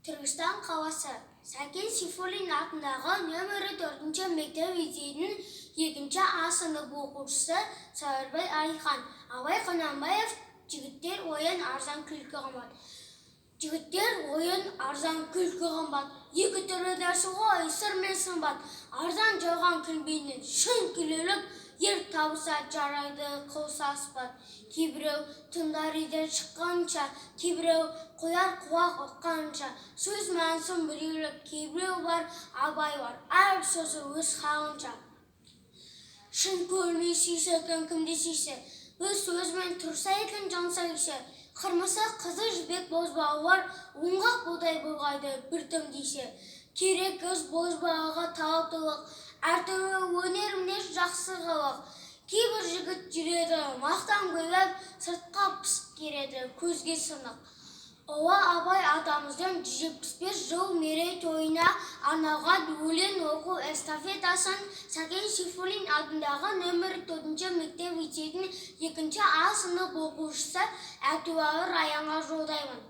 Түркістан қаласы, Сәкен Сейфуллин атындағы нөмірі 4 мектеп лицейінің 2 А сынып оқушысы Сәуірбай Әлихан. Абай Құнанбаев, «Жігіттер, ойын арзан, күлкі қымбат». Жігіттер, ойын арзан, күлкі қымбат. Екі түрлі нәрсе ғой сыр мен сымбат. Арзан жалған күлбейінен шын күлелік. Ер табыса жарайды, қылса аспат. Кейбіреу тыңдар үйден шыққанша, кейбіреу қояр құлақ ұққанша. Сөз мәнісін білерлік кейбіреу бар, Абай бар, әр сөзі өз халынша. Шын көрмей сүйсе екен, кімді сүйсе, өз сөзімен тұрса екен жанса күйсе. Қырмызы қызы жібек бозбалалар оңғақ бодай болғайды бір түм десе. Керек қыз бозбалаға талаптылық, әртүрлі өнер, мінез, жақсы қылық. Кейбір жігіт жүреді мақтан көйлеп, сыртқа пысық келеді, көзге сынық. Ұлы Абай атамыздың 175 жыл мерейтойына арналған өлең оқу эстафетасын Сәкен Сейфуллин атындағы нөмірі 4 мектеп лицейдің 2 А сынып оқушысы Әтуалы Раянға жолдаймын.